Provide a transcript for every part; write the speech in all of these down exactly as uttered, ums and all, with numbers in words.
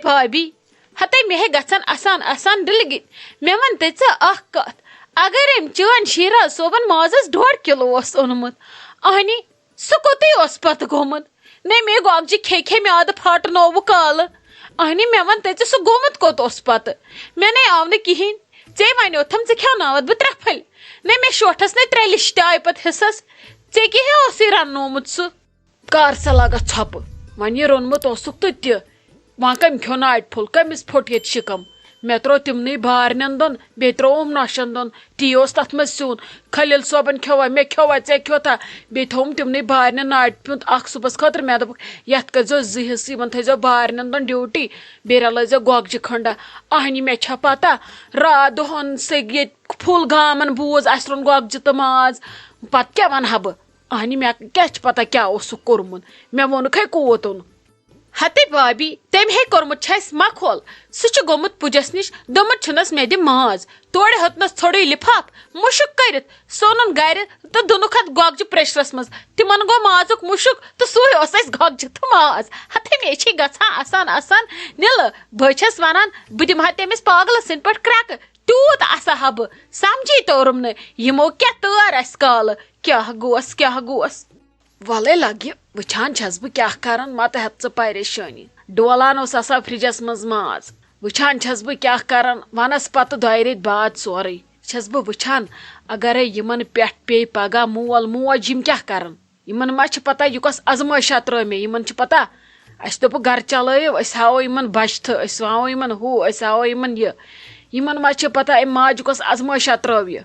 بھابی، ہتے مےٚ ہے گژھن اسان اسان ڈٕلگِتۍ۔ مےٚ وَن تہٕ ژٕ اکھ کتھ، اگر أمۍ چٲنۍ شیراز صٲبن مازس ڈۄڈ کِلوٗ اوس اوٚنمُت، اہنی، سُہ کوٚتُے اوس پتہٕ گوٚمُت؟ نے مے گۄگجہِ کھے کھے میادٕ پھاٹنووُ کالہٕ۔ اہنی، مےٚ وَن تہٕ ژٕ، سُہ گوٚمُت کوٚت اوس پتہٕ؟ مےٚ نے آو نہٕ کِہیٖنۍ۔ ژے وَنیوتھم ژٕ کھیٛاوناوتھ بہٕ ترٛےٚ پھٔلۍ۔ نے مےٚ شوٹھس نے ترٛےٚ لِشٹہِ آیہِ پتہٕ حصس۔ ژے کیٛاہ ہے اوسُے رننومُت سُہ؟ کر سا لگس ژھۄپہٕ، وۄنۍ یہِ روٚنمُت اوسُکھ تہٕ تہِ۔ وۄنۍ کٔمۍ کھیوٚو ناٹہِ پھوٚل، کٔمِس پھوٚٹ ییٚتہِ شِکم؟ مےٚ ترٛوو تِمنٕے بارنٮ۪ن دۄن، بیٚیہِ ترٛووُم نۄشن دۄن۔ تی اوس تتھ منٛز سیُن۔ خلیل صٲبن کھیوٚوا، مےٚ کھیوٚوا، ژےٚ کھیوٚتھا؟ بیٚیہِ تھووُم تِمنٕے بارنٮ۪ن ناٹہِ پیوٗنت اکھ صُبحس خٲطرٕ۔ مےٚ دوٚپُکھ، یتھ کٔرۍزیو زٕ حصہٕ، یِمن تھٲیزیو بارنٮ۪ن دۄن ڈیوٹی، بیٚیہِ رلٲیزیو گۄگجہِ کھنڈا۔ اہنہِ، مےٚ چھا پتہ، راتھ دۄہن سیٚگۍ ییٚتہِ پھُل گامن بوٗز، اسہِ روٚن گۄگجہِ تہٕ ماز۔ پتہٕ کیٛاہ ونہٕ ہا بہٕ؟ اہنہِ، مےٚ کیٛاہ چھِ پتہ کیٛاہ اوسُکھ کوٚرمُت؟ مےٚ ووٚنُکھے کوٗت اوٚن۔ ہتے بھابی، تٔمۍ ہے کوٚرمُت چھُ اَسہِ مکھول۔ سُہ چھُ گوٚمُت پُجس نِش، دوٚپمُت چھُنس، مےٚ دِ ماز۔ تورٕ ہیوٚتنس ژھوٚڑُے لِفاف، مُشُک کٔرِتھ ژھُنُن گرِ تہٕ دُنُکھ اتھ گۄگجہِ پریشرس منٛز۔ تِمن گوٚو مازُک مُشُک تہٕ سُے اوس اَسہِ گۄگجہِ تہٕ ماز۔ ہتے مے چھے گژھان اسان اسان نِلہٕ۔ بہٕ چھَس ونان، بہٕ دِمہٕ ہا تٔمِس پاگلہٕ سٕنٛدۍ پٲٹھۍ کرٛٮ۪کہٕ۔ تیوٗت اسا ہا بہٕ، سمجھی توٚرُم نہٕ، یِمو کیٛاہ تٲر اسہِ کالہٕ، کیٛاہ گوس، کیٛاہ گوس۔ وَلَے لَگہِ، وٕچھان چھَس بہٕ کیٛاہ کَرَن، مَتہٕ ہٮ۪تھ ژٕ پریشٲنی۔ ڈولان اوس آسان فرجَس منٛز ماز۔ وٕچھان چھَس بہٕ کیٛاہ کَرَن، وَنَس پَتہٕ دۄیہِ ریٚتۍ بعد سورُے۔ چھَس بہٕ وٕچھان، اگرے یِمَن پٮ۪ٹھ پیٚیہِ پَگاہ مول موج، یِم کیٛاہ کَرَن؟ یِمَن ما چھِ پَتہ یہِ کۄس آزمٲیشا ترٲو مےٚ؟ یِمَن چھِ پَتہ، اَسہِ دوٚپُکھ گَرٕ چَلٲیِو، أسۍ ہاوو یِمَن بَچھِ تھٔ، أسۍ ہاوو یِمَن ہُہ، أسۍ ہاوو یِمَن یہِ۔ یِمَن ما چھِ پَتہ اَمہِ ماجہِ کۄس آزمٲیشا ترٲو یہِ؟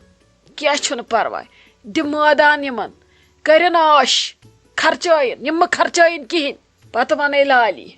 کینٛہہ چھُنہٕ پرواے، دِ مٲدان یِمن، کٔرِن عٲش، خرچٲیِن، یِم مہٕ خرچٲیِن کِہیٖنۍ۔ پتہٕ وَنے لالی۔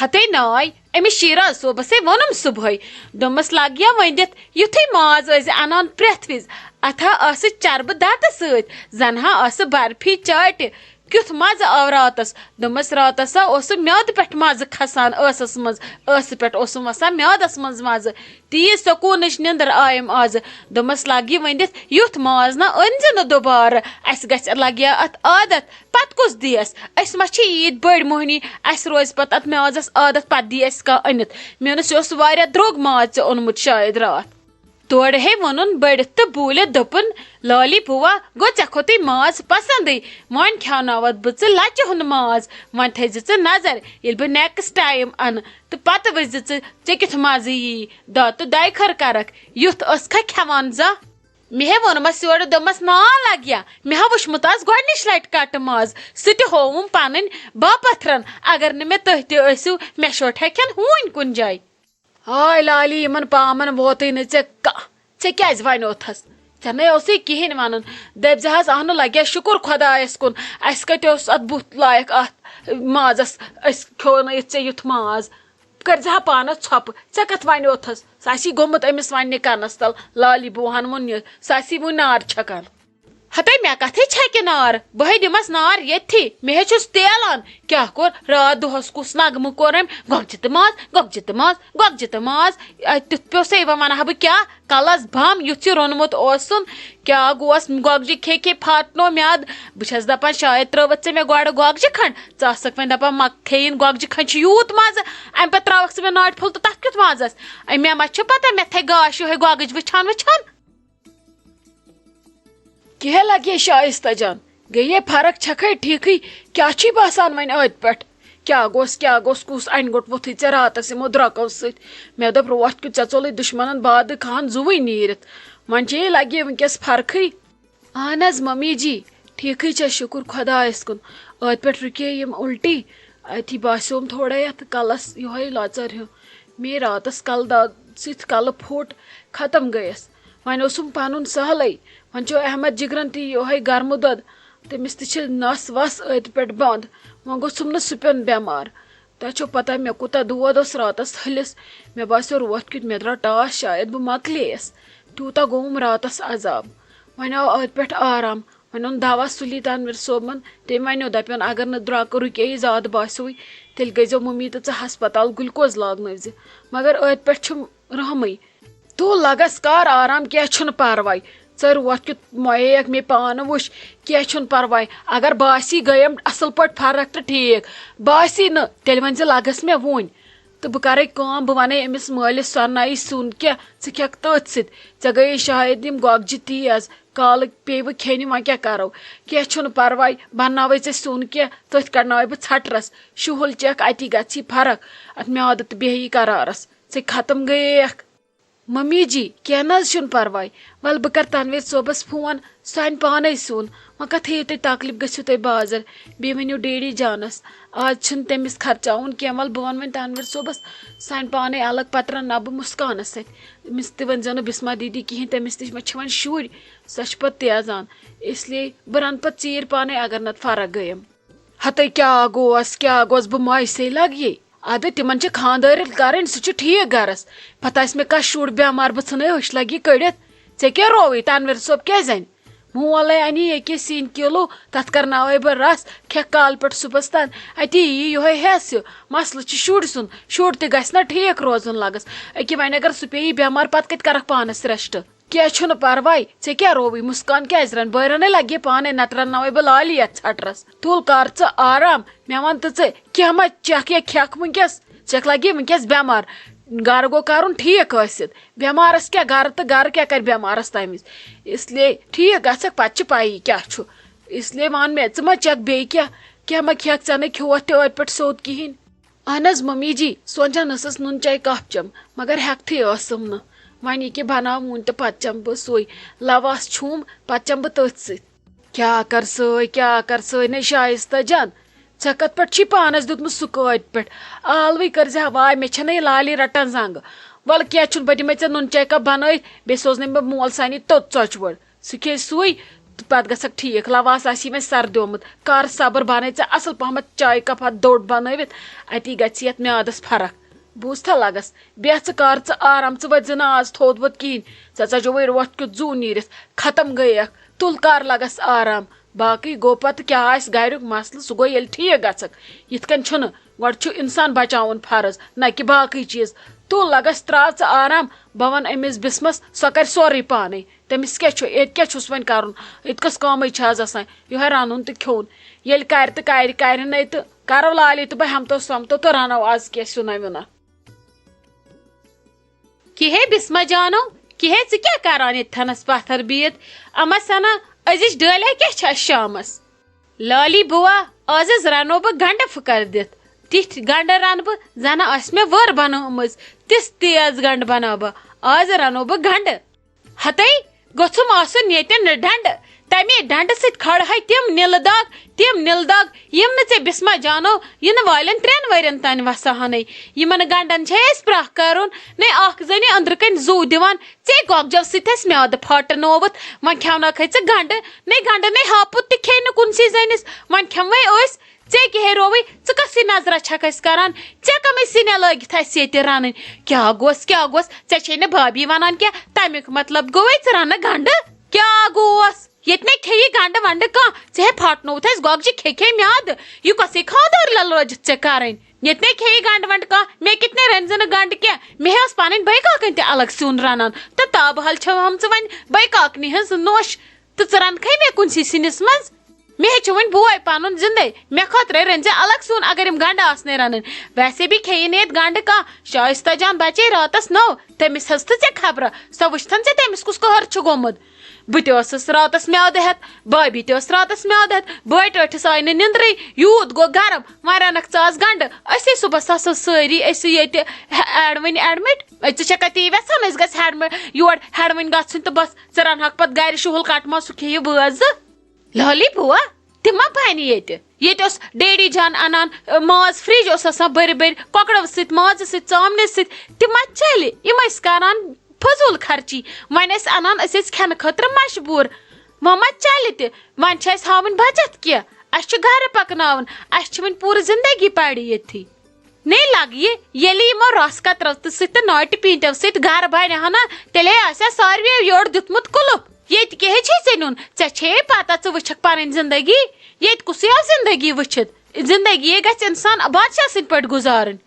ہتے ناے، أمِس شیراز صٲبس ہے ووٚنُم صُبحٲے، دوٚپمس، لگ یا وۄنۍ دِتھ، یُتھُے ماز ٲسۍ زِ اَنان پرٛٮ۪تھ وِزِ، اَتھ ہا ٲسہٕ چربہٕ دَتہٕ سۭتۍ، زَن ہا ٲسہٕ برفی چاٹہِ، کیُتھ مزٕ آو راتس۔ دوٚپمس، راتس ہا اوسُم میادٕ پٮ۪ٹھ مزٕ کھسان ٲسس منٛز، ٲسہٕ پٮ۪ٹھ اوسُم وسان میادس منٛز مزٕ۔ تیٖژ سکوٗنٕچ نِندٕر آیم آزٕ۔ دوٚپمس، لگہِ ؤنِتھ، یُتھ ماز نہ أنۍ زِ نہٕ دُبارٕ۔ اسہِ گژھِ لگہِ ہا اتھ عادت، پتہٕ کُس دِیس؟ أسۍ ما چھِ عیٖد بٔڑۍ موہنی، اسہِ روزِ پتہٕ اتھ میازس عادت، پتہٕ دی اسہِ کانٛہہ أنِتھ۔ مےٚ ووٚنُس، یہِ اوس واریاہ درٛوگ ماز ژےٚ اوٚنمُت شاید راتھ۔ تورٕ ہے ووٚنُن بٔڑِتھ تہٕ بوٗلِتھ دوٚپُن، لالی بُوا، گوٚو ژےٚ کھوٚتُے ماز پسندٕے، وۄنۍ کھیاوناوتھ بہٕ ژٕ لچہِ ہُنٛد ماز۔ وۄنۍ تھٲیزِ ژٕ نظر، ییٚلہِ بہٕ نیکسٹ ٹایم انہٕ تہٕ پتہٕ وٕچھزِ ژٕ، ژےٚ کیُتھ مزٕ یی، دۄد تہٕ دۄیہِ خٲر کرکھ۔ یُتھ ٲسکھا کھٮ۪وان زانٛہہ؟ مےٚ ہے ووٚنمس یورٕ، دوٚپمس، نا لگیا، مےٚ ہا وُچھمُت آز گۄڈنِچ لٹہِ کٹہٕ ماز، سُہ تہِ ہووُم پنٕنۍ باپتھرن۔ اگر نہٕ مےٚ تُہۍ تہِ ٲسِو، مےٚ شوٹھا کھٮ۪ن ہوٗنۍ کُنہِ جایہِ۔ ہاے لالی، یِمن پامن ووتُے نہٕ ژےٚ کانٛہہ۔ ژےٚ کیازِ ونیوتھس؟ ژےٚ نے اوسُے کِہیٖنۍ ونُن۔ دٔپۍ زِہس، اہنُ لگیا شُکُر خۄدایس کُن، اسہِ کتہِ اوس اتھ بُتھ لایق اتھ مازس، أسۍ کھیوٚو نہٕ یُتھ ژےٚ یُتھ ماز۔ کٔرۍ زِہا پانس ژھۄپہٕ، ژےٚ کتھ ونیوتھس؟ سُہ آسی گوٚمُت أمِس وننہِ کنس تل، لالی بوہن ووٚن یہِ، سُہ آسی وُنہِ نار چھکان۔ ہتے مےٚ کتھے چھکہِ نار، بہٕ ہے دِمس نار ییٚتھی، مےٚ ہے چھُس تیلان۔ کیٛاہ کوٚر راتھ دۄہس، کُس نغمہٕ کوٚر أمۍ؟ گۄگجہِ تہٕ ماز، گۄگجہِ تہٕ ماز، گۄگجہِ تہٕ ماز۔ اَتہِ تیُتھ پیوٚو سُہ یِوان، ونہٕ ہا بہٕ کیٛاہ؟ کلس بم یُتھ یہِ روٚنمُت اوسُن۔ کیٛاہ گوس؟ گۄگجہِ کھے کھے پھاٹنو میادٕ۔ بہٕ چھس دپان، شاید ترٲوتھ ژےٚ مےٚ گۄڈٕ گۄگجہِ کھنٛڈ، ژٕ آسکھ وۄنۍ دپان، مہ کھیٚیِن گۄگجہِ کھنٛڈ چھُ یوٗت مزٕ، امہِ پتہٕ ترٛاوکھ ژٕ مےٚ ناٹہِ پھوٚل تہٕ تتھ کیُتھ مزٕ آسہِ؟ اے، مےٚ ما چھِ پتہ، مےٚ تھے گاش یِہوٚے گۄگٕج وٕچھان وٕچھان۔ کیٛاہ لگے شائستہ جان؟ گٔیے فرق، چھکھے ٹھیکھٕے؟ کیٛاہ چھُے باسان وۄنۍ ٲدۍ پٮ۪ٹھ؟ کیٛاہ گوٚس، کیٛاہ گوٚس، کُس انہِ گوٚٹ ووٚتھُے ژےٚ راتس یِمو درٛکو سۭتۍ؟ مےٚ دوٚپ، روٹھ کیُتھ ژےٚ ژوٚلُے دُشمنن بادٕ کھہن زُوٕے نیٖرِتھ۔ وۄنۍ چھے لگے وٕنکیٚس فرقٕے۔ اہن حظ ممی جی، ٹھیکھٕے چھےٚ، شُکُر خۄدایس کُن۔ ٲدۍ پٮ۪ٹھ رُکے یِم اُلٹی، أتھی باسیوم تھوڑا یتھ کلس یِہوے لۄژر ہیوٗ۔ مے راتس کلہٕ دود سۭتۍ کلہٕ پھوٚٹ، ختم گٔیس۔ وۄنۍ اوسُم پنُن سہلٕے۔ وۄنۍ چھُ احمد جگرن تہِ یِہوے گرمہٕ دۄد، تٔمِس تہِ چھِ نس وس أتھۍ پٮ۪ٹھ بنٛد۔ وۄنۍ گوٚژھُم نہٕ سُہ پیوٚن بٮ۪مار۔ تۄہہِ چھو پتہ مےٚ کوٗتاہ دود اوس راتس ہلِس۔ مےٚ باسیو روتھ کیُتھ مےٚ درٛاو ٹاس، شاید بہٕ مۄکلییس۔ تیوٗتاہ گوٚوُم راتس عذاب۔ وۄنۍ آو أتھۍ پٮ۪ٹھ آرام۔ وۄنۍ اوٚن دوا سُلی تنویر صٲبن۔ تٔمۍ ونیو، دپیون، اگر نہٕ درٛاکہٕ رُکے زیادٕ باسیوٕے، تیٚلہِ گٔژھزیو ممی تہٕ ژٕ ہسپتال، گلوکوز لاگنٲوزِ۔ مگر أتھۍ پٮ۪ٹھ چھُم رحمٕے۔ تو لگس کر آرام، کینٛہہ چھُنہٕ پرواے۔ ژٕ روتھ کیُتھ مۄییکھ مے پانہٕ وٕچھ، کینٛہہ چھُنہٕ پرواے۔ اگر باسی گٔیم اصل پٲٹھۍ فرق تہٕ ٹھیٖک، باسی نہٕ، تیٚلہِ ؤنۍ زِ لگس مےٚ وُنۍ۔ تہٕ بہٕ کرے کٲم، بہٕ ونے أمِس مٲلِس، سۄنہٕ نایہِ سیُن کینٛہہ، ژٕ کھٮ۪کھ تٔتھۍ سۭتۍ۔ ژےٚ گٔیے شاید یِم گۄگجہِ تیز، کالہٕ پیٚیہِ وۄنۍ کھیٚنہِ، وۄنۍ کیٛاہ کرو؟ کینٛہہ چھُنہٕ پرواے، بناوے ژےٚ سیُن کینٛہہ، تٔتھۍ کڑناوے بہٕ ژھٹرس۔ شُہُل چیٚکھ، اتی گژھی فرق، اتھ میادٕ تہٕ بیٚہہِ یہِ قرارس۔ ژےٚ ختم گٔیے اکھ۔ ممی جی، کینٛہہ نہ حظ چھُنہٕ پرواے، ول بہٕ کرٕ تنویر صٲبس فون، سُہ انہِ پانے سیُن۔ وۄنۍ کتھ ہیٚیِو تُہۍ تکلیف، گٔژھِو تُہۍ بازر، بیٚیہِ ؤنِو ڈیڈی جانس، آز چھُنہٕ تٔمِس خرچاوُن کینٛہہ۔ ول بہٕ ونہٕ وۄنۍ تنویر صٲبس، سُہ انہِ پانے الگ، پتہٕ رنہٕ ناو بہٕ مسکانس سۭتۍ۔ أمِس تہِ ؤنۍ زیو نہٕ بسمہ دیدی کِہینۍ، تٔمِس تہِ چھِ، مےٚ چھِ وۄنۍ شُرۍ، سۄ چھِ پتہٕ تیزان، اس لیے بہٕ رنہٕ پتہٕ ژیٖرۍ پانے، اگر نتہٕ فرق گٔیم۔ ہتے کیٛاہ گوس، کیٛاہ گوس، بہٕ مایسے لگہٕ یے۔ ادٕ تِمن چھِ خاندٲرِل کرٕنۍ، سُہ چھُ ٹھیٖک گرس۔ پتہٕ آسہِ مےٚ کانٛہہ شُر بٮ۪مار، بہٕ ژھٕنَے أچھ لگہِ یہِ کٔڑِتھ۔ ژےٚ کیٛاہ رووُے؟ تنویر صٲب کیٛازِ انہِ؟ مولے انہِ ییٚکیٛاہ سِنۍ کِلوٗ، تتھ کرناوے بہٕ رس، کھٮ۪کھ کالہٕ پٮ۪ٹھ صُبحس تام۔ اتی یی یِہوٚے ہٮ۪س ہیوٗ۔ مسلہٕ چھُ شُرۍ سُنٛد، شُر تہِ گژھِ نا ٹھیٖک روزُن لگس۔ أکہِ وۄنۍ اگر سُہ پیٚیہِ بٮ۪مار، پتہٕ کتہِ کرکھ پانس rest؟ کینٛہہ چھُنہٕ پرواے، ژےٚ کیٛاہ رووُے؟ مسکان کیٛازِ رنہٕ؟ بہٕ رنَے لگہِ پانے، نتہٕ رنناوے بہٕ لالی یتھ ژھٹرس۔ تُل کر ژٕ آرام، مےٚ وَن تہٕ ژٕ، کینٛہہ ما چکھ یا کھٮ۪کھ وٕنکیٚس؟ ژےٚ لگی وٕنکیٚس بٮ۪مار، گرٕ گوٚو کرُن ٹھیٖک ٲسِتھ۔ بٮ۪مارس کیٛاہ، گرٕ تہٕ گرٕ کیٛاہ کرِ بٮ۪مارس تمہِ وِزِ؟ اس لیے ٹھیٖک گژھکھ، پتہٕ چھِ پَیی کیٛاہ چھُ۔ اس لیے وَن مےٚ، ژٕ ما چکھ بیٚیہِ کینٛہہ؟ کینٛہہ ما کھٮ۪کھ؟ ژےٚ نَے کھیوٚوتھ تہِ أتھۍ پٮ۪ٹھ سیوٚد کِہینۍ۔ اہن حظ ممی جی، سونچان ٲسٕس نُن چاے کپ چم، مگر ہٮ۪کتھٕے ٲسٕم نہٕ۔ وۄنۍ یہِ کہِ بناو وُنۍ تہٕ پتہٕ چم بہٕ سُے۔ لواس چھُم، پتہٕ چم بہٕ تٔتھۍ سۭتۍ۔ کیٛاہ کر سٲے، کیٛاہ کر سٲے نے شایستہ جان؟ ژےٚ کتھ پٮ۪ٹھ چھی پانس دیُتمُت سُہ کٲپۍ پٮ۪ٹھ؟ آلوٕے کٔرزِ ہا واے، مےٚ چھنہٕ یہِ لالی رٹان زنٛگہٕ۔ ولہٕ کینٛہہ چھُنہٕ، بہٕ دِمے ژےٚ نُن چاے کپ بنٲیِتھ، بیٚیہِ سوزنے مےٚ مول سانی توٚت ژۄچہِ وٲر۔ سُہ کھیٚیہِ سُے تہٕ پتہٕ گژھکھ ٹھیٖک۔ لواس آسی وۄنۍ سردیومُت۔ کر صبر، بنٲے ژےٚ اصل پہمتھ چایہِ کپ ہتھ دوٚڑ بنٲوِتھ، اتی گژھِ یتھ میادس فرق۔ بوٗزتھا لگس، بیٚہہ ژٕ، کر ژٕ آرام، ژٕ ؤتھۍ زِ نہٕ آز تھوٚد ووٚد کِہینۍ۔ ژےٚ ژجووُے روٹھ کیُتھ زُو نیٖرِتھ، ختم گٔیکھ۔ تُل کر لگس آرام، باقٕے گوٚو پتہٕ کیٛاہ آسہِ گریُک مسلہٕ، سُہ گوٚو ییٚلہِ ٹھیٖک گژھکھ۔ یِتھ کٔنۍ چھُنہٕ، گۄڈٕ چھُ انسان بچاوُن فرض، نہ کہِ باقٕے چیٖز۔ تُل لگس، ترٛاو ژٕ آرام، بہٕ ونہٕ أمِس بسمس، سۄ کرِ سورُے پانے۔ تٔمِس کیٛاہ چھُ؟ ییٚتہِ کیٛاہ چھُس وۄنۍ کرُن؟ ییٚتہِ کۄس کٲمٕے چھِ آز آسان؟ یِہوٚے رَنُن تہٕ کھیوٚن۔ ییٚلہِ کرِ تہٕ کرِ، کرِ نَے تہٕ کرو لالی تہٕ بہٕ ہٮ۪متو سۄمتو تہٕ رَنو آز کینٛہہ سیُنہ ویُنہ۔ کِہے بسمہ جانو، کِہے ژٕ کیٛاہ کران ییٚتہِ تھنس پتھر بِہِتھ؟ اما سنا، أزِچ ڈٲلۍ ہا کیٛاہ چھِ اَسہِ شامس؟ لالی بُوا، آز حظ رَنو بہٕ گنٛڈٕ پھٕکر دِتھ۔ تِتھۍ گنٛڈٕ رَنہٕ بہٕ، زَنہٕ آسہِ مےٚ وٲر بنٲومٕژ۔ تِژھ تیز گنٛڈٕ بناو بہٕ۔ آز رَنو بہٕ گنٛڈٕ۔ ہتے، گوٚژھُم آسُن ییٚتٮ۪ن ڈنڈٕ۔ تَمے ڈنڈٕ سۭتۍ کھالہے تِم نِلہٕ داغ، تِم نِلہٕ داغ، یِم نہٕ ژےٚ بسمہ جانو یِنہٕ والٮ۪ن ترٛٮ۪ن ؤرٮ۪ن تانۍ وسہٕ ہنٕے۔ یِمن گنڈن چھے اَسہِ پرٛاہ کرُن، نے اکھ زٔنی أنٛدرٕ کنۍ زُو دِوان۔ ژے گۄگجو سۭتۍ اَسہِ میادٕ پھاٹنووُتھ، وۄنۍ کھٮ۪وناوکھے ژٕ گنڈٕ، نے گنڈٕ نے ہاپُت تہِ کھیٚیہِ نہٕ کُنسٕے زٔنِس، وۄنۍ کھٮ۪موے أسۍ۔ ژےٚ کیٛاہ ہے رووٕے؟ ژٕ کۄسٕے نظرا چھکھ اَسہِ کران؟ ژےٚ کمٕے سِنۍ لٲگِتھ اَسہِ ییٚتہِ رنٕنۍ؟ کیٛاہ گوٚژھ، کیٛاہ گوٚژھ؟ ژےٚ چھے نہٕ بھابھی ونان کینٛہہ، تمیُک مطلب گوٚوے ژٕ رنہٕ گنڈٕ؟ کیٛاہ گوٚوس؟ ییٚتہِ نے کھیٚیہِ گنڈٕ ونڈٕ کانٛہہ، ژےٚ ہے پھاٹنووُتھ اَسہِ گۄگجہِ کھے کھے میادٕ۔ یہِ کۄسٕے خانٛدار لل لٲجِتھ ژےٚ کرٕنۍ؟ ییٚتہِ نے کھیٚیہِ گنڈٕ ونڈٕ کانٛہہ، مےٚ کِتھ نے رٔنۍ زِ نہٕ گنڈٕ کینٛہہ؟ مےٚ ہے اوس پنٕنۍ بٲے کاکن تہِ الگ سیُن رنان، تہٕ تابہٕ حال چھٲوہم ژٕ وۄنۍ بٲے کاکنہِ ہٕنٛز نوٚش۔ تہٕ ژٕ رنکھے مےٚ کُنسٕے سِنِس منٛز؟ مےٚ ہے چھُ وۄنۍ بوے پنُن زندے، مےٚ خٲطرے رٔنۍ زِ الگ سیُن اگر یِم گنڈٕ آسنے رنٕنۍ۔ ویسے بھی کھیٚیہِ نہٕ ییٚتہِ گنڈٕ کانٛہہ، شایستہ جان بچے راتس نو، تٔمِس ہٕنٛز تہٕ ژےٚ خبرا، سۄ وٕچھتھن ژےٚ تٔمِس کُس قہر چھُ گوٚمُت۔ بہٕ تہِ ٲسٕس راتس میادٕ ہٮ۪تھ، بھابھی تہِ ٲس راتس میادٕ ہٮ۪تھ، بٲے ٹٲٹھِس آیہِ نہٕ نِندرٕے، یوٗت گوٚو گرم، وۄنۍ رنکھ ژٕ آز گنڈٕ۔ أسۍ ہے صُبحس آسو سٲری، أسۍ ییٚتہِ ہہ-، ایڈوٕنۍ ایڈمِٹ۔ أسۍ ژٕ چھکھا تی یژھان أسۍ گژھِ ہیڈمہِ-، یور ہیڈوٕنۍ گژھٕنۍ تہٕ بس ژٕ رنہکھ پتہٕ گرِ شُہُل کٹہٕ ماز، سُہ کھیٚیہِ وٲژ زٕ۔ لالی بُوا، تِم ما بنہِ ییٚتہِ؟ ییٚتہِ اوس ڈیڈی جان انان، ٲ، ماز، فرج اوس آسان بٔرۍ بٔرۍ، کۄکرو سۭتۍ، مازٕ سۭتۍ، ژامنہِ سۭتۍ، تِم ما چلہِ؟ یِم ٲسۍ کران فضوٗل خرچی۔ وۄنۍ ٲسۍ انان، أسۍ ٲسۍ کھٮ۪نہٕ خٲطرٕ مجبوٗر۔ وۄنۍ ما چلہِ تہِ؟ وۄنۍ چھِ اَسہِ ہاوٕنۍ بچت کینٛہہ۔ اَسہِ چھُ گرٕ پکناوُن۔ اَسہِ چھِ وۄنۍ پوٗرٕ زندگی پرِ ییٚتھی۔ نے لگہِ، ییٚلہِ یِمو رس کترو تہٕ سۭتۍ تہٕ ناٹہِ پیٖنتیو سۭتۍ گرٕ بنہِ ہا نا، تیٚلے آسہِ ہا ساروِیو یورٕ دیُتمُت کُلُف۔ ییٚتہِ کیٛاہ ہے چھے ژےٚ نیُن؟ ژےٚ چھے پتہ، ژٕ وٕچھکھ پنٕنۍ زندگی۔ ییٚتہِ کُسٕے آو زندگی وٕچھِتھ؟ زندگی ہے گژھِ انسان بادشاہ سٕنٛدۍ پٲٹھۍ گُزارٕنۍ۔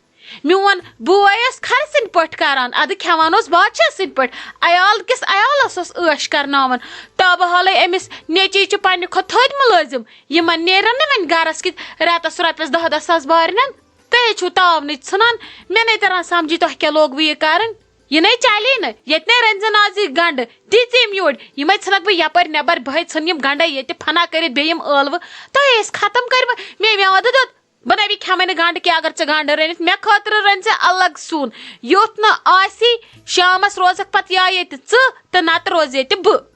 میون بوے اوس خرٕ سٕنٛدۍ پٲٹھۍ کران، ادٕ کھٮ۪وان اوس بادشاہ سٕنٛدۍ پٲٹھۍ۔ عیال کِس عیالس اوس عٲش کرناوان۔ تابہٕ حالے أمِس نیٚچی چھِ پننہِ کھۄتہٕ تھٔدۍ مُلٲزم۔ یِمن نیرن نہٕ وۄنۍ گرس کِتۍ رٮ۪تس رۄپیس دہ دہ ساس بارنن۔ تُہۍ ہے چھِو تاونٕچ ژھٕنان۔ مےٚ نَے تَران سَمجھی تۄہہِ کیٛاہ لوگوٕ یہِ کَرٕنۍ۔ یہِ نَے چَلی نہٕ، ییٚتہِ نَے رٔنۍ زٮ۪ن آز یہِ گَنٛڈٕ، دِژ أمۍ یورٕ۔ یِمَے ژھٕنَکھ بہٕ یَپٲرۍ نٮ۪بَر، بہٕ ہے ژھٕنہٕ یِم گَنٛڈَے ییٚتہِ فنا کٔرِتھ بیٚیہِ یِم ٲلوٕ۔ تۄہہِ ہے ٲسۍ ختم کٔرمٕتۍ، مےٚ مےٚ وَدٕ دیُت۔ بہٕ نَے بہٕ کھٮ۪مَے نہٕ گَنٛڈٕ کینٛہہ، اگر ژٕ گَنٛڈٕ رٔنِتھ مےٚ خٲطرٕ رٔنۍ زِ الگ سیُن۔ یُتھ نہٕ آسی شامَس روزَکھ پَتہٕ یا ییٚتہِ ژٕ تہٕ نَتہٕ روزِ ییٚتہِ بہٕ۔